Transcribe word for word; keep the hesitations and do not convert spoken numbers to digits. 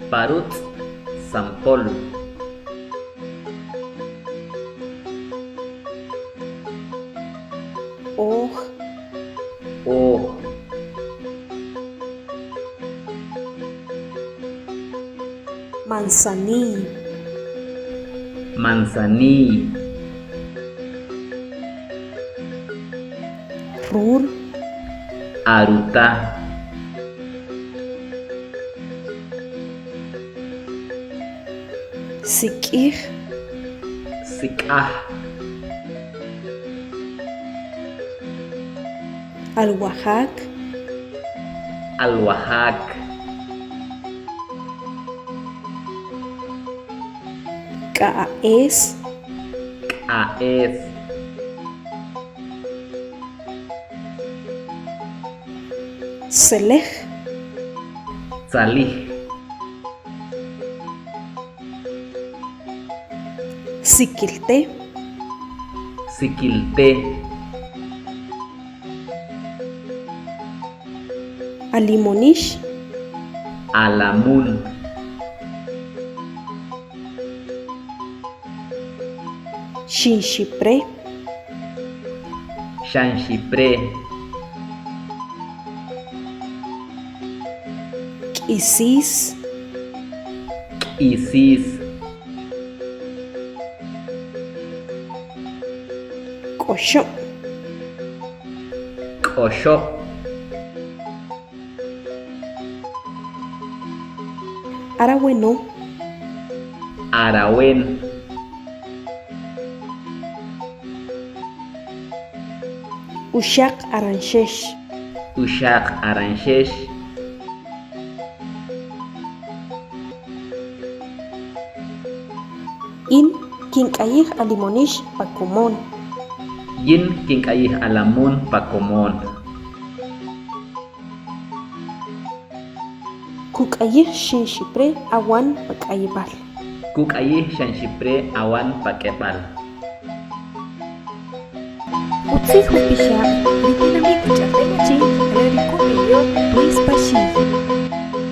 Pa rutz' San Pol. Oj. Oj. Manzanillo. Manzanillo. Rur. Aruta. Sik'ij. Sik'aj. Alwajak. Alwajak. K'a'a'es. K'a'a'es. Selej. Tzalij. Sikilte. Sikilte. Alimonix. Alamun. Xinxipre. Xanxipre. K'isis. K'isis. K'oxob'. K'oxob'. Araweno. Arawen. Uxaq aranxex. Uxaq aranxex. In kink'ayij alimonix pa komon. Yin kink'ayij alamun pa komon. Kuk'ayij xinxipre awan pa k'ayib'al. Kuk'ayij xanxipre awan pa k'eb'al. Utzij upixab' ri tinamit Ch'a'tem Achi re ri Ku'b'iyob' Luis Paxil.